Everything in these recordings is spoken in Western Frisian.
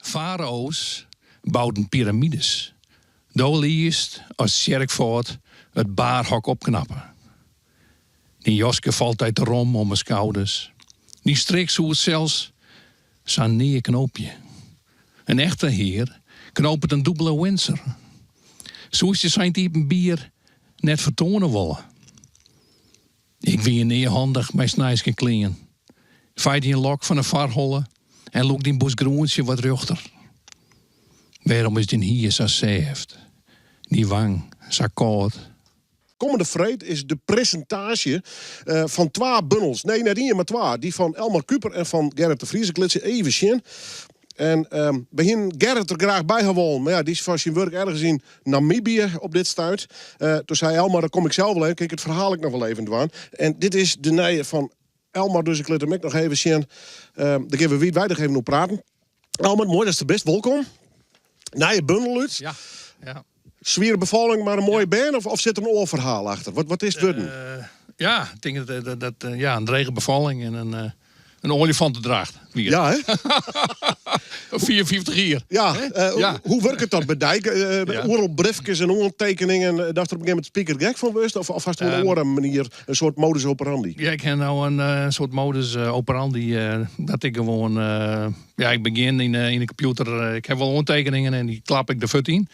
Farao's bouden piramides. Do liest as tsjerkfâd it baarhok opknappe. Dyn jaske falt dy te rom om 'e skouders. Dyn strik soest sels sa nea knoopje. In echte hear knopet in dûbele Windsor. Soest je sa yn 't iepenbier net fertoane wolle. Ik wie nea handich mei sneinske klean. Fei dyn lok fan 'e foarholle en lûk dyn boesgroentsje wat rjochter. Wêrom is dyn hier sa sêft, dyn wang sa kâld? Kommende freed is de presintaasje fan twa bundels. Nee, net ien, mar twa. Dy fan Elmar Kuiper en fan Gerrit de Vries. Ik lit se even sjen. En we hienen Gerrit der graach by ha wollen, mar ja, dy is foar syn wurk ergens yn Namibië op dit stuit. Toen sei Elmar, dan kom ik sels wol even, kin ik it ferhaal ek noch wol even dwaan. En dit is de nije fan Elmar, dus ik lit him ek noch even sjen. Dêr gean we wiidweidich even oer praten. Elmar, moai datst der bist, wolkom. Nije bundel út. Ja, ja. Swiere befalling, mar in moaie bern, of sit der in oar ferhaal achter? Wat is it wurden? Ja, ik tink dat, dat, ja, in drege befalling en in in oaljefantedracht. Ja, hè? 54 jier. Ja, ja. Hoe wurket dat by dy? Oeral briefkes en oantekeningen, datst der op in gegeven momint spikergek fan wurdst? Of hast in oare manier, in soart modus operandi? Ja, ik ha no in soart modus operandi dat ik gewoan, ja, ik begjin yn de kompjûter, ik ha wol oantekeningen en dy klap ik der fuort yn.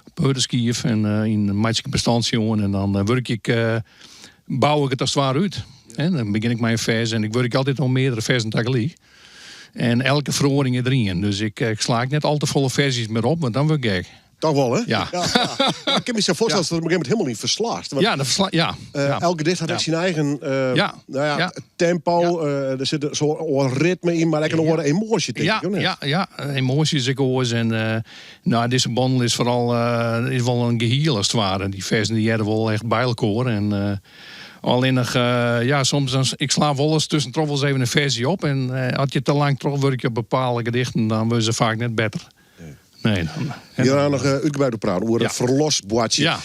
Op de hurde skiif en yn meitsje ik in bestandsje oan en dan wurkje ik, bou ik it as it ware út. En dan begjin ik mei in fers en ik wurk altyd oan meardere fersen tagelyk. En elke feroaring is der ien. Dus ik, ik sla ek net al te folle fersjes mear op, want dan wurd ik gek. Toch wol, hè? Ja. Ja, ja. Ik kin my sa foarstelle dat er op in gegeven momint hielendal yn ferslaast. Want, Ja, dat versla ja. Elk gedicht hat ek syn eigen nou ja, tempo. Der sit in soart oar ritme yn, mar ek in oare emoasje, tink ik, of net? Ja, ja, emoasje is ek oars. En nou, dizze bondel is foaral is wol in gehiel as it ware. Dy fersen dy hearre wol echt by elkoar. En allinnich, ja, soms dan, ik sla wolris tuskentroch wolris even in fersje op. En as je te lang trochwurkje op bepaalde gedichten, dan wurde se faak net better. Nee, dan, Hjir ha noch útgebreid oer praten, oer it ferlosboartsje. Ja.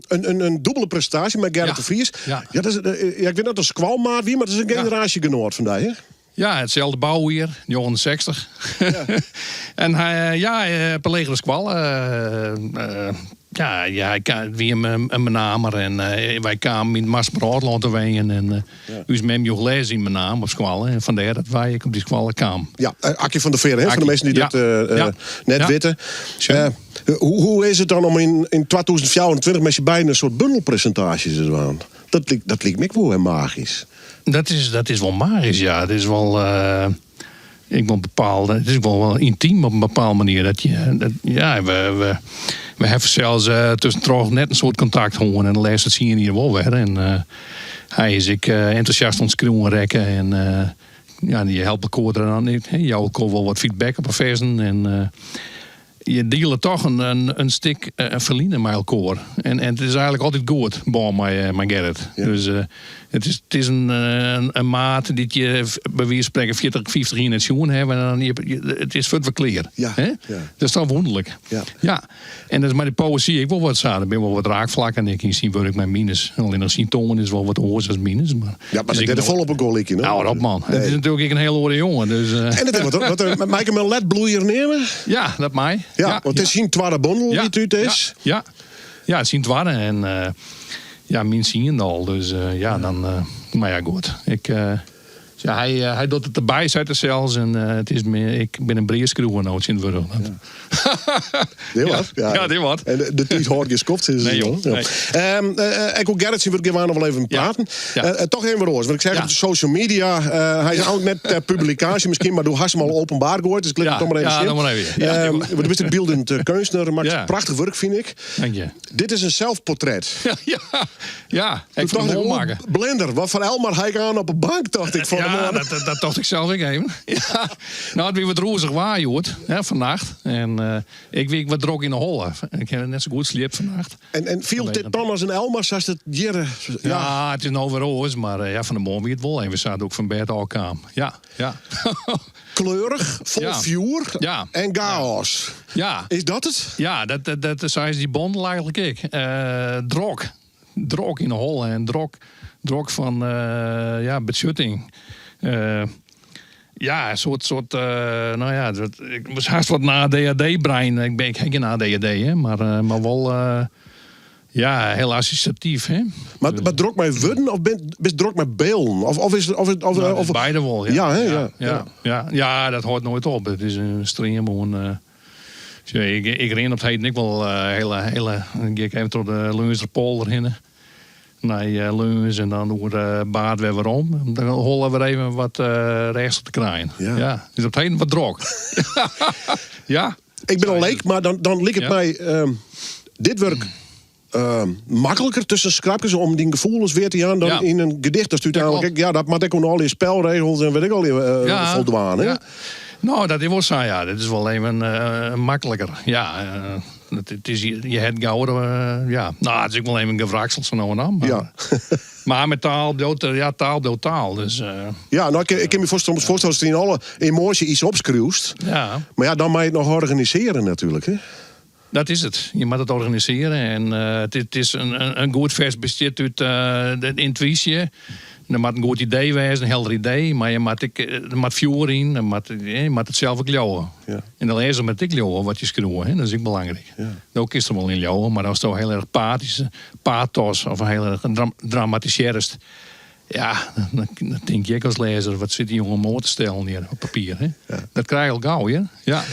In dûbele presintaasje mei Gerrit de Vries. Ja. Ja, dat is, ja, ik wit net oft er skoalmaat wie, mar it is in generaasjegenoat fan dy, hè? Ja, itselde boujier, 69. En hy, ja, op de legere skoalle, ja, ja, hy wie in Menamer en wy kamen yn it Marsummer Aldlân te wenjen en ús mem joech les yn Menaam op skoalle en fandêr dat wy ek op dy skoalle kamen. Ja, Akkie van der Veer, hè, foar de minsken dy't dat net witte. Hoe is it dan om yn 2024 mei syn beiden in soart bundelpresintaasje te dwaan? Dat liket my ek wol wer magysk. Dat is wol magysk, ja. It is wol, ek wol bepaald, it is wol yntym op in bepaalde manier. Dat je, dat, ja, we, we hawwe sels tuskentroch net in soad kontakt hân en de lêste tsien jier wol wer. En hy is ek entûsjast oan it skriuwen rekke en ja, je helpe elkoar der dan, jouwe elkoar wol wat feedback op 'e fersen. En je diele toch in stik ferline mei elkoar. En it is eigenlik altyd goed, bân mei Gerrit. Dus it is, it is in maat dy't je by wize fan sprekken 40, 50 jier net sjoen hawwe. En dan, it is fuort wer klear. Dat is toch wûnderlik. Ja. En dat is mei de poëzy ek wol wat sa. Der binne wol wat raakflakken ek yn syn wurk mei mines. Allinnich syn toan is wol wat oars as mines. Mar Ja, mar dit is fol op elkoar lykje, no? Nou, op man. It is natuerlik ek in hiel oare jonge. Dus, En it is wat, wat, mei ik him in letbloeier neame? Ja, dat mei. Ja, want it is syn twadde bondel dy't út is. Ja, ja. Ja, syn twadde. En ja, myn tsiende al. Dus ja, dan, mar ja, goed. Ik, ja, hy docht it derby, seit er sels. En it is mear, ik bin in briefskriuwer no tsjintwurdich. Dit wat. Ja, ja, dit wat. En de tiid hâldt gjin skoft, sizze se. Nee, joh. Ja. Ek oer Gerrit syn wurk gean we noch wol even praten. Toch even wat oars. Want ik seach op de social media, hy is ook net ter publikaasje miskien, mar do hast him al openbaar goaid, dus ik lit it toch mar even sjen. Ja, mar even. Ja, want do bist ek byldend keunstner, makkest prachtich wurk, fyn ik. Dank je. Dit is in selfportret. Ja, ja. Ik Toen vond dacht het ik, mooi maken. Blinder, wat foar Elmar ha ik aan op de bank, tocht ik fan 'e Ja, moarn. dat tocht ik sels ek even. Ja. Nou, it wie wat rûzich waar hjoed, hè, fannacht. En ik wie ek wat drok yn 'e holle. Ik ha net sa goed sliept fannacht. En fielt dit dan as in Elmar sa'tst it hjir... Ja. Ja, it is no wer oars, mar ja, fan 'e moarn wie it wol even sa doe't ik fan bêd ôf kaam. Ja, ja. Kleurich, fol fjoer en gaos. Ja. Is dat it? Ja, dat sa is dy bondel eigenlik ek. Drok. Drok yn 'e holle en drok, drok fan ja, betsjutting. Ja, in soart, soart no ja, ik was hast wat in ADHD-brein. Ik ben, ik ha gjin ADHD, hè, mar, mar wol, ja, hiel assosjatyf, hè. Mar, mar drok mei wurden of bist drok mei bylden? Of, of is, of, of, no, of, beide wol, ja. Ja, hè, ja, ja. Ja, ja, dat hâldt noait op. It is in stream oan. Ik, ik rin op 't heden ek wol hiele, hiele, dan gean ik even troch de Leunzerpolder hinne. Nei Leons en dan oer Baard wer werom. Om de holle wer even wat rêstich te krijen. Ja. Ja, is op 't heden wat drok. Ja. Ik bin in leek, mar dan, dan liket Ja. my dit wurk makliker tusken skrapkes om dyn gefoelens wer te jaan dan Ja. yn in gedicht. Dat úteinlik Ja, ek, ja, dat moat ek oan al dy spelregels en weet ik al Ja. foldwaan. Hè? Ja. No, dat is wol sa, ja. Dat is wol even makliker. Ja, it is, je hat gauwer, ja. No, it is ek wol even gewraksel sa no en dan. Mar, Ja. mar mei taal bliuwt, ja, taal bliuwt taal. Dus, Ja, no, ik, ik kin my foarstelle, foarstelle ast yn alle emoasje iets opskriuwst. Ja. Mar ja, dan moat je it noch organisearje natuerlik. Hè? Dat is it. Je moatte it organisearje en it is in goed fers bestiet út de yntuysje. Der moat in goed idee wêze, in helder idee, mar je moat ek, der moat fjoer yn, der moat, je moat it sels ek leauwe. Ja. En de lêzer moat ek leauwe wat je skriuwe, hè? Dat is ek belangryk. Ja. No kinst der wol yn leauwe, mar asto hiel erch patysk, pathos of hiel erch dramatisearrest, ja, dan tink je ek as lêzer, wat sit dy jonge my te stellen hjir op papier, hè? Ja. Dat krij je al gau, hear. Ja.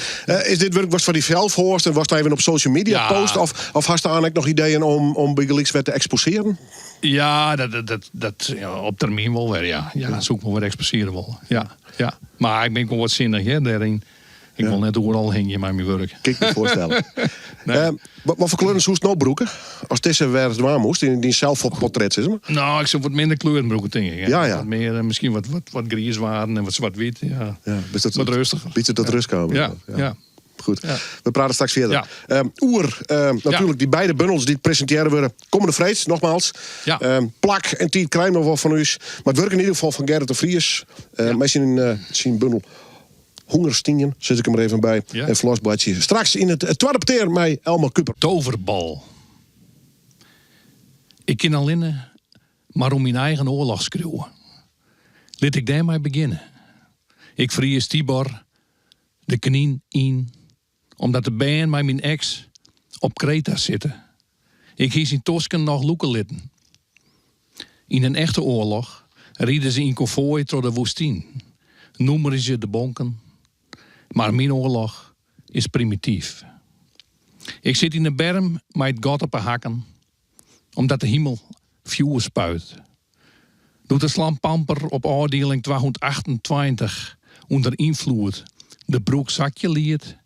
Is dit wurk watst foar dysels hâldst en watst even op social media Ja. post? Of, of hast dêr ek noch ideeën om, om bygelyks wer te eksposearjen? Ja, dat, dat, dat, dat, ja, op termyn wol wer, ja. Ja, dat soe ik wol wer eksposearje wolle. Ja, ja. Mar ik bin wol wat sinnich, hear, dêryn. Ik wol net oeral hingje mei myn wurk. Kin ik my foarstelle. Nee. Wat, wat foar kleuren soest no brûke? Ast dizze wer dwaan moast, yn dyn selsportret, sis mar. No, ik soe wat minder kleuren brûke, tink ik. Ja, ja. Wat mear, miskien wat, wat, wat griiswaarden en wat swart-wyt. Ja. Ja, bist dat, Wat rêstiger. Bytsje tot rêst kommen. Ja, ja. Goed. Ja. We prate straks fierder. Ja. Oer natuerlik dy beide bundels dy't presintearre wurde. Kommende freed, nogmaals. Ja. Plak en tiid krije we noch wol fan ús. Mar it wurk yn ieder gefal fan Gerrit de Vries. Mei syn, syn bundel Hongerstien, sis ik der mar even by. Ja. En Verlosboatsje. Straks yn it twadde petear mei Elmar Kuiper. Toverbal. Ik kin allinne mar oer myn eigen oarloch skriuwe. Lit ik dêrmei begjinne. Ik fries Tibor de knyn yn, omdat de bern mei myn eks op Kreta sitte. Ik hie syn tosken noch lûke litten. Yn in echte oarloch ride se yn konfoai troch de woestyn, nûmerje se de bonken. Mar myn oarloch is primityf. Ik sit yn 'e berm mei it gat op 'e hakken, omdat de himel fjoer spuit. Doe't de slampamper op ôfdieling 228 ûnder ynfloed de broek sakje liet,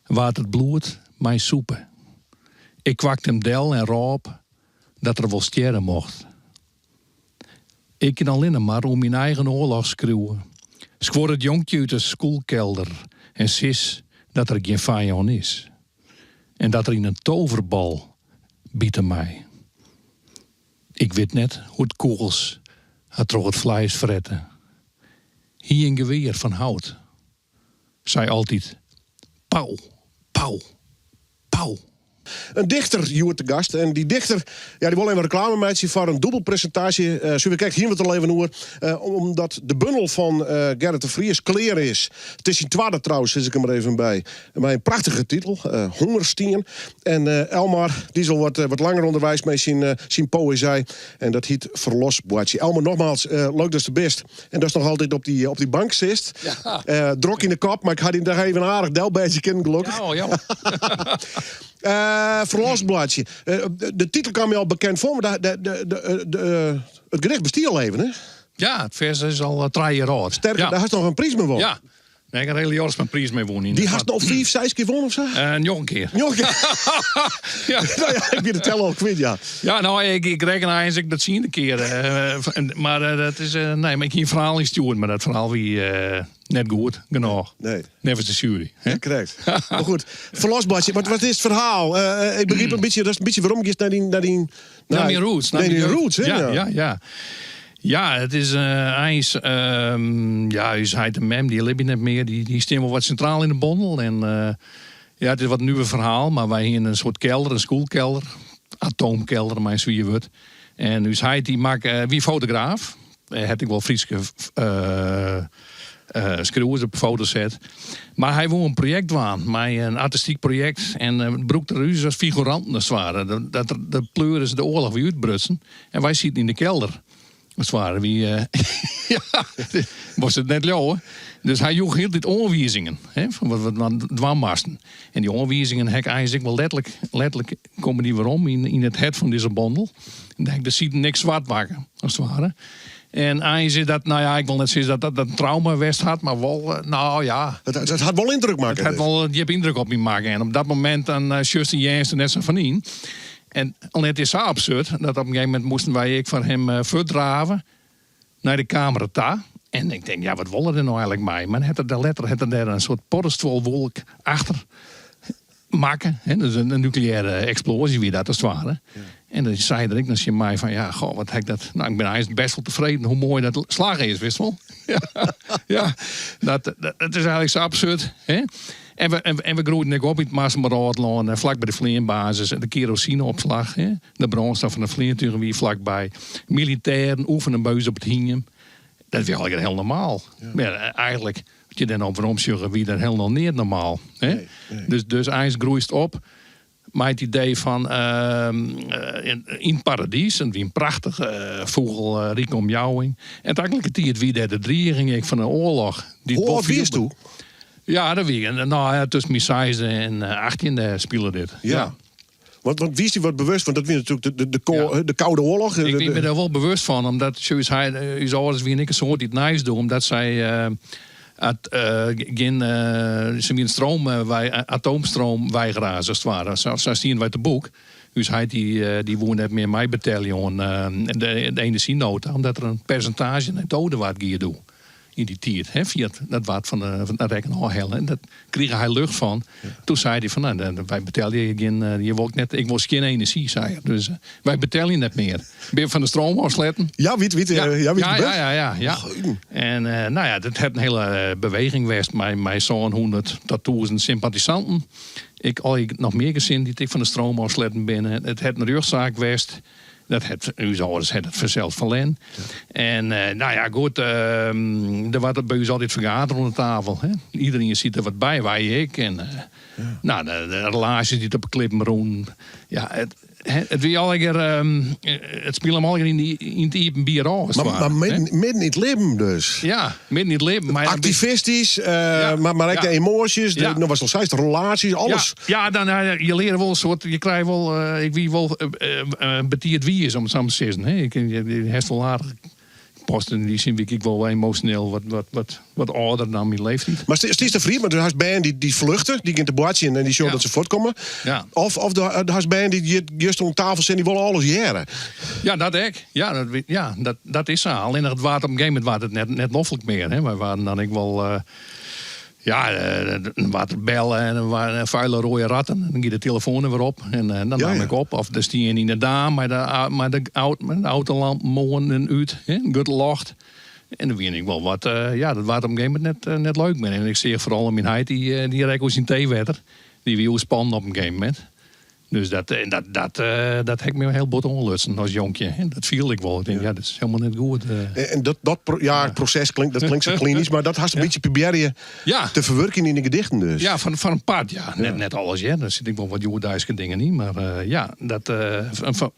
waard it bloed my sûpe. Ik kwakte him del en rôp dat er wol stjerre mocht. Ik kin allinne mar oer myn eigen oarloch skriuwe. Skuor it jonkje út de skûlkelder en sis dat der gjin fijân is. En dat er yn in toverbal bite mei. Ik wit net hoe't kûgels har troch it fleis frette. Hie in gewear fan hout. Sei altyd, Pau, pau, pau. In dichter hjoed te gast. En dy dichter, ja, dy wol even reklame meitsje foar in dûbelpresintaasje. Suver krekt hiene we it al even oer. Omdat de bundel fan Gerrit de Vries klear is. It is syn twadde trouwens, sis ik der mar even by. Mei in prachtige titel, Hongerstien. En Elmar, dy is al wat, wat langer ûnderweis mei syn, syn poëzy. En dat hjit Verlosboatsje. Elmar, nogmaals, leuk datst der bist. En datst noch altyd op dy, op dy bank sitst. Ja. Drok yn de kop, mar ik ha dy dêr even aardich delbêdzje kinnen, gelokkich. Ja, ja. Verlosboatsje. De titel kaam my al bekend foar, mar de, de, de, de, it gedicht bestie al even, hè? Ja, it fers is al 3 jier âld. Sterker, Ja. dêr hast noch in priis mei wûn. Ja. Nee, ik ha Rely Jorritsmapriis mei wûn. Dy hast no fiif, seis kear wûn of sa? Njoggen kear. Njoggen kear? Ja. No ja, ik wie de teller al kwyt, ja. Ja, no, ik rekken eins ek de tsiende kear. Mar dat is, nee, mar ik hie in ferhaal ynstjoerd, mar dat ferhaal wie net goed genôch. Nee. Neffens de sjuery. Hè? Ja, krekt. Mar goed, Verlosboatsje, wat is it ferhaal? Ik begryp in bytsje, datst in bytsje weromgiest nei dyn... Nei dyn Nei myn roots. Nei dyn roots, hè? Ja, ja, ja. Ja, it is eins, ja, ús heit en mem, dy libje net mear. Dy stean wol wat sintraal yn de bondel. En ja, it is wat nuver ferhaal, mar wy hiene in soart kelder, in skûlkelder. Atoomkelder, mei in swier wurd. En ús heit, dy makke, wie fotograaf. Hy hat ek wol Fryske Skriuwers op de foto set. Mar hy woe in projekt dwaan mei in artistyk projekt en brûkte er ús as figuranten as it ware. Dat de pleuris de oarloch wie útbrutsen en wy sieten yn de kelder. As it ware wie ja, wolst it net leauwe. Dus hy joech hieltyd oanwizingen hè, fan wat we dwaan moasten. En dy oanwizingen ha ik eins ek wol letterlik, letterlik komme dy werom yn, yn it hert fan dizze bondel. En dêr ha ik de siden ek swart makke, as it ware. En eins is dat, nou ja, ik wol net sizze dat dat in trauma west hat, mar wol, eh, nou ja. Dat hat wol yndruk makke. It hat wol in djip yndruk op my makke. En op dat momint dan uh, sjochst en hearst der net sa fan yn. En it is sa absurd dat op in gegeven momint moasten wy ek foar him uh, fuortdrave nei de kamera ta. En ik tink, ja, wat wol er der no eigenlik mei? Mar hat er der letter hat er dêr in soart poddestuolwolk achter makke. Hè, dus in nukleêre eksploazje wie dat as it ware. En dan sei er ek noch tsjin my fan, ja, goh, wat ha ik dat... Nou, ik bin eins best wol tefreden hoe moai dat slagge is, witst wol. Ja, ja dat, dat is eigenlik sa absurd. Hè? En we, en, we groeiden ek op yn it Marsum-Rôdlân, flak by de fleanbasis en de kerosineopslach. Hè? De brânstof fan de fleantugen wie flakby. Militêren oefenen by ús op it hiem. Dat wie allegear hiel normaal. Ja. Mar eigenlik, as je dêr no werom sjogge, wie dat hielendal neat normaal. Hè? Nee, nee. Dus, dus eins groeist op mei it idee fan uh, yn it paradys. It wie in prachtige uh, fûgelrike omjouwing. En tagelikertiid wie dêr de driging ek fan de oarloch. Hoe âld wiest doe? Ja, dat wie nou ja, tusken myn seisde en 18e spile dit. Ja. ja. Want, want wiest dy wat bewust, want dat wie natuerlik de, de, de, ja. de Koude Oarloch. Ik wie my dêr wol bewust fan, omdat ús, ús âlders wiene ek in soad yn it nijs doe, omdat sy uh, at, uh, gjin, uh, se wiene stroom, wy, atoomstroomweigeraars as it ware. Sa, sa stiene wy te boek. Us heit dy, dy woe net mear meibetelje oan de, de enerzjynota, omdat der in persintaazje nei Dodewaard gie doe. Yn dy tiid, hè, fia dat waard fan de, fan de rekken ôfhelle. En dat krige hy lucht fan. Toen sei hy fan, nou, wy betelje gjin, eh, je wol ik net, ik wol skjin enerzjy, sei er. Dus eh, wy betelje net mear. Bin fan de stroom ôfsletten. Ja, wit, wit, ja, ja, wit ja, ja, ja, ja, ja. En uh, nou ja, dat hat in hiele beweging west mei, mei 700 tot 1000 sympathisanten. Ik al noch mear gesinnen dy't ek fan de stroom ôfsletten binne. It hat in rjochtsaak west. Dat hat ús âlders hat it fansels ferlern. En nou ja, goed, der waard by ús altyd fergadere oan de tafel. Hè. Iederien siet der wat by, wy ek. En nou, de, de relaasjes dy't op de klippen rûnen. Ja, it, it wie allegear, it spile him allegear yn, yn it iepenbier ôf. Mar, mar midden, midden yn it libben dus. Ja, midden yn it libben. Maar Aktivistysk, ja, mar, mar ek ja. de emoasjes, de, ja. no watst al seist, relaasjes, alles. Ja, ja dan, je leare wol in soart, je krije wol, uh, ik wie wol uh, betiid wiis, om it sa mar te sizzen. Hè. Ik, je, hast wol aardich past yn dy sin wie ik wol emosjoneel wat, wat, wat, wat âlder dan myn leeftiid. Mar stiest tefreden, want do hast bern dy't dy fluchte, dy gean te boartsjen en dy sjogge ja. dat se fuortkomme. Ja. Of, of do hast bern dy't just oan tafel sitte, dy wolle alles hearre. Ja, dat ek. Ja, dat, ja, dat, dat is sa. Allinnich it waard op in gegeven momint waard it net, net noflik mear. Hè. Wy waarden dan ek wol. Uh, ja, dan waard der belle en dan waren vuile rode ratten. En dan gie de telefoan der wer op en dan ja, naam ja. ik op. Of der stie ien yn de daam mei de, mei de, mei de autolampen oan en út. Hè, grut ljocht. En dan wie ik wol wat, uh, ja, dat waard op in gegeven momint net, net leuk mear. En ik seach foaral myn heit, dy, dy rekke oer syn teewetter. Dy wie oerspannen op in gegeven momint. Dus dat, dat, dat, dat ha ik my hiel bot oanlutsen as jonkje. Dat fielde ik wol. Ik tink, ja, dat is hielendal net goed. En dat, dat ja, het proces klinkt, dat klinkt sa klinysk, mar dat hast in bytsje probearre ja. te ferwurkjen yn de gedichten dus. Ja, fan, fan in part, ja. Net, net alles, ja. Dêr sit ek wol wat hjoeddeiske dingen yn. Mar uh, ja, dat, uh, fan,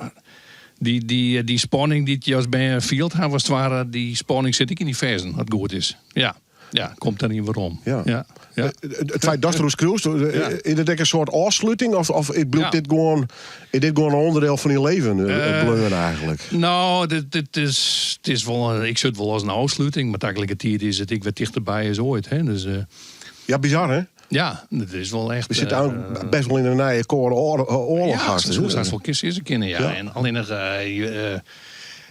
dy, dy, dy spanning dy't je as bern field ha, as it ware, dy spanning sit ek yn dy fersen, as it goed is. Ja. Ja, komt der yn werom. Ja. Ja, ja. It feit datst deroer skriuwst, Ja. is dat ek in soart ôfsluting? Of, of it bliuwt Ja. dit gewoan, is dit gewoan in ûnderdiel fan dyn leven bleaun eigenlik? No, dit, dit is, it is wol, ik sjoch it wol as in ôfsluting, mar tagelikertiid is it ek wer tichterby as oait. Hè? Dus, Ja, bizar hè? ja, dat is wol echt. We sitte eigenlijk best wol yn in nije kâlde oarloch Ja, hast. soe sa wol kinne sizze kinne, ja. Ja. En allinnich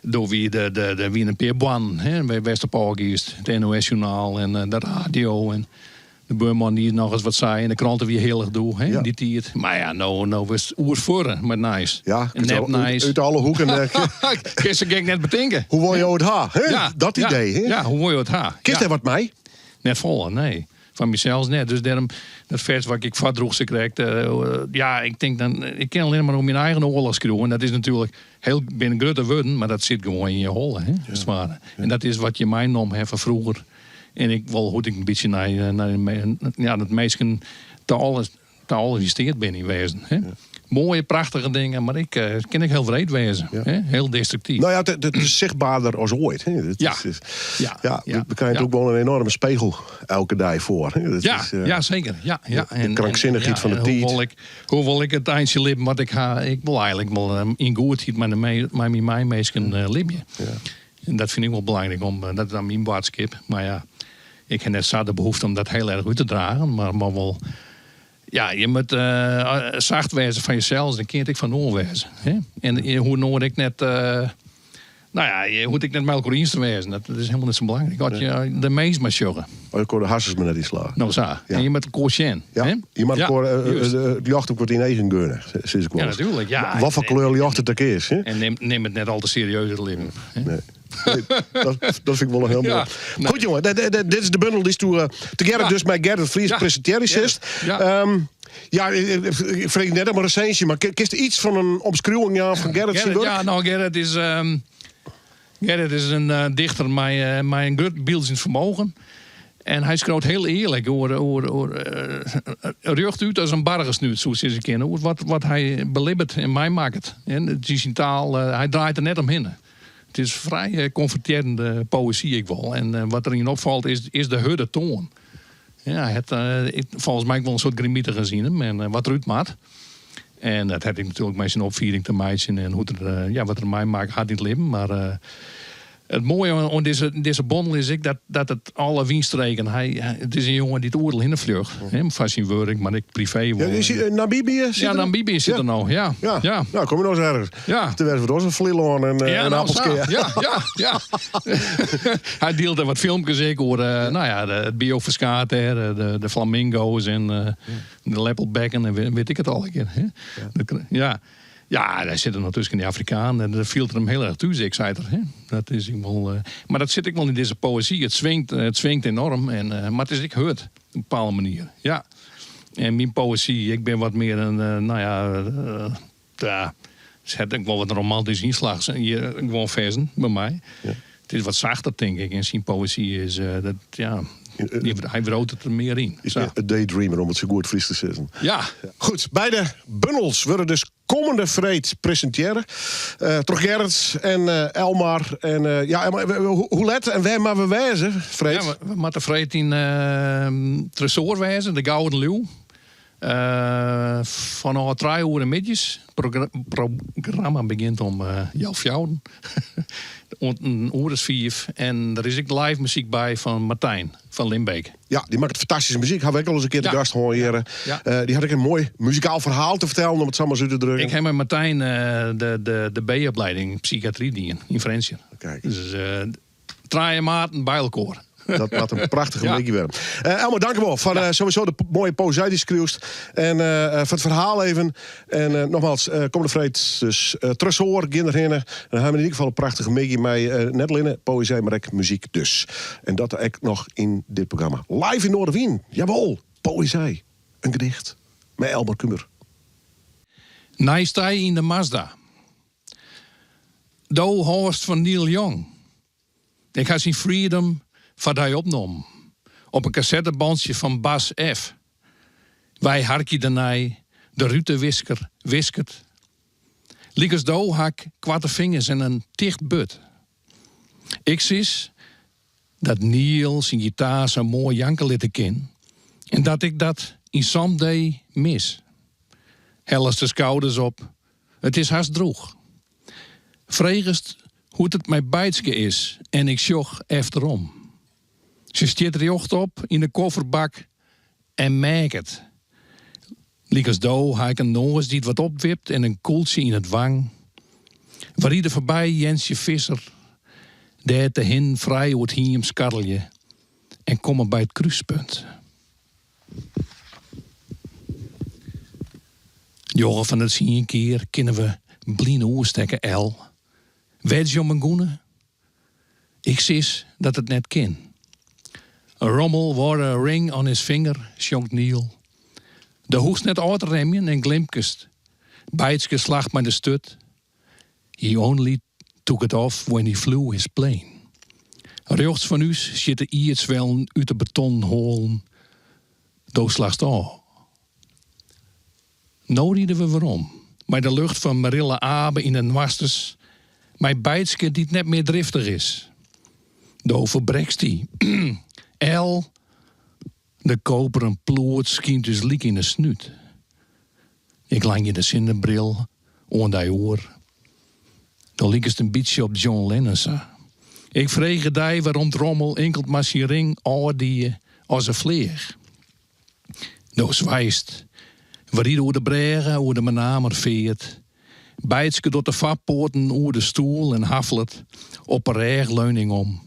doe wie de, de, der wiene in pear boarnen, hè, wêr'tst op ôfgiest. It NOS-journaal en de radio en de buorman dy't noch ris wat sei. En de krante wie hillich doe, hè, Ja. yn dy tiid. Mar ja, no, no wurdst oerfuorre mei nijs. Ja, En nepnijs. út alle hoeken. Kinst sa gek net betinke. Hoe wol jo it ha? Hè? Ja, Dat ja, idee, hè? Ja, hoe wol jo it ha? Kinst Ja. dêr wat mei? Net folle, nee. Fan mysels net. Dus dêrom, dat fers wat ik foardroech sakrekt. Uh, ja, ik tink dan, ik kin allinnich mar oer myn eigen oarloch skriuwe. En dat is natuerlik hiel, binne grutte wurden, mar dat sit gewoan yn je holle, hè, as it ware. En dat is wat je meinommen ha fan froeger. En ik wol hoe't ik in bytsje nei, nei ja, dat minsken ta alles, ta alles yn steat binne yn wêzen. Hè? Moaie, prachtige dingen, mar ik eh, kin ek hiel wreed wêze. Hè? Hiel destruktyf. Nou ja, het is zichtbaarder als ooit. Hè. Het is, ja, ja, we krijgen ook wel een enorme spiegel elke dag voor. Hè. Dat ja, is, ja, zeker. Ja, ja. De krankzinnigheid van de en tijd. Hoewol ik, hoewol ik het eindje libben wat ik ha, ik wil eigenlijk wel in goedheid met de met mijn minsken libje. En dat vind ik wel belangrijk, om, dat is dan mijn boadskip. Maar ja, ik heb net zo de behoefte om dat heel erg uit te dragen. Maar wel, ja, je moet zacht wezen van jezelf, dan kun ik van oor wezen. Hè? En je hoe noord ik net, nou ja, je hoeft ik net met elkaar eens te wezen. Dat is helemaal niet zo belangrijk. Als je de meest maar sjoggen. Oh, ik hoor de hartjes me net in slagen. Nou, zo. En je moet elkaar zien, Ja. hè? Je moet Ja, elkaar, juist. het jacht ook wat in eigen gunnen, sinds ik wel Ja, eens. natuurlijk, ja. Wat voor kleur jacht het ook is. Hè? En neem het net al te serieus het leven. Hè? Nee. Nee, dat vind ik wel een heel mooi. Ja, nee. Goed jongen, dit is de bundel die is toe, te Gerrit dus met Gerrit Vries presenteert is. Ja, ik vreeg net om een recensie, maar kist iets van een omschrijving, ja, van Gerrit zijn Gerrit, werk? ja, nou, Gerrit is, Gerrit is een dichter met een groot beeldend vermogen. En hij schreeuwt heel eerlijk over rucht uit als een bargesnuit, zoals ze kennen. Over wat hij belibbert en mij maakt. En het is zijn taal, hij draait er net omheen. Het is vrij confronterende poëzie, ik wel. En wat erin opvalt is de hurde toon. Ja, het, volgens mij wel een soort grimietige gezien hem en wat eruit maakt. En dat heb ik natuurlijk met zijn opviering te maken en hoe er, ja, wat er mij maakt, gaat niet leven. Maar het mooie aan deze bondel is ik dat het alle windstreken. Het is een jongen die het oordeel in de vlucht. Hè, van zijn werk, maar ik privé Ja, wel. is hij, Namibië zit Ja, er? Namibië zit er nou, ja. Ja. Ja. Nou, kom je nog eens ergens. Toen werd het ons een Vlieland Ja, en nou, Appelskeer. zo. Ja, ja, ja. Hij deelde wat filmpjes ik over nou ja, het bioverskaat, hè, de flamingo's en de leppelbekken en weet ik het al een keer. Hè. Dat ja. Ja, daar zitten nog tussen die Afrikaan en dat viel er hem heel erg toe, ik zei het er, hè. Dat is ik wel, maar dat zit ik wel in deze poëzie. Het swingt enorm, maar het is ik hurt op een bepaalde manier. Ja. En mijn poëzie, ik ben wat meer een, nou ja, ja, het heeft ook wel wat een romantisch inslag. Hier, gewoon versen bij mij. Het is wat zachter, denk ik. En zijn poëzie is, dat, ja, die, hij wroot het er meer in. Is Zo. meer een daydreamer, om het zo goed Fries te zeggen. Ja. Goed, beide bundels worden dus komende vreed presenteren. Troch Gerrit en Elmar. En, ja, Elmar, hoe let en waar maar we wijzen, Freed? Ja, we moeten vreed in Tresoar wijzen, de Gouden Leeuw. Vanaf 3 uur en middags. Programma begint om half jouwen. Ont een uur is 5. En er is ook live muziek bij van Martijn van Limbeek. Ja, die maakt fantastische muziek. Had ik al eens een keer de gast horen hier. Die had ik een mooi muzikaal verhaal te vertellen, om het zo maar zo te drukken. Ik heb met Martijn de B-opleiding psychiatrie dienen in Fransje. Kijk. Dus traaien maten bij elkaar. Dat laat een prachtige weekje worden. Elmar, dank u wel voor, sowieso de mooie poëzie die schreeuwst. En voor het verhaal even. En nogmaals, komende vreed dus Tresoar, Ginderhinnen. En dan hebben we in ieder geval een prachtige weekje met net alleen poëzie, maar ook muziek dus. En dat ook nog in dit programma. Live in Noardewyn. Jawel, poëzie. Een gedicht. Met Elmar Kumer. Nijstij in de Mazda. Do horst van Neil Young. Ik had zijn Freedom wat hij opnam. Op een cassettebandje van Bas F. Wij harkje daarna, de rutenwisker wiskert. Liekers do hak kwarte vingers en een ticht but. Ik sis dat Neil zijn gitaar zo mooi janken liet kin. En dat ik dat in someday mis. Hellers de schouders op. Het is haast droeg. Vregest hoe het mijn bijtske is en ik sjoch efterom. Ze stiert rjocht op in de kofferbak en merkt het. Liekers do haak een noors die het wat opwipt en een koeltje in het wang. Waar ieder voorbij Jensje Visser, daar te hin vrij wordt hiem skarrelje en komen bij het kruispunt. Jongen van het zien een keer kunnen we bline oerstekken L. Weet je om een goene? Ik sis dat het net kin. Rommel wore a ring on his finger, sjongt Neil. De hoest net uit remmen en glimpkest. Bijtske slacht met de stut. He only took it off when he flew his plane. Rjochts fan ús sjitte ierdswellen út de betonnen hoalen. Do slachst ôf. No ride we werom, mei de lucht fan Marille Abe yn de noasters, mei Beitske dy't net mear driftich is. Do ferbrekst dy. El, de koperen ploert skynt ús lyk yn 'e snút. Ik langje de sinnebril oan dy oer. Do likest in bytsje op John Lennon sa. Ik frege dy wêrom't Rommel inkeld mar syn ring ôfdie as er fleach. Do swijst. We ride oer de brêge oer de Menamer Feart. Beitske docht de foarpoaten oer de stoel en haffelet op 'e rêchleuning om.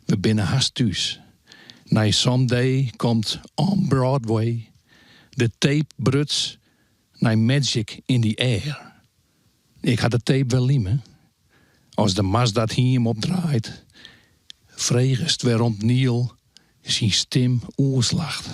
We binne hast thús. Nei Someday komt On Broadway. De tape bruts nei Magic in the Air. Ik ha de tape wer lime. As de Mazda it hiem opdraait, fregest wêrom't Neil syn stim oerslacht.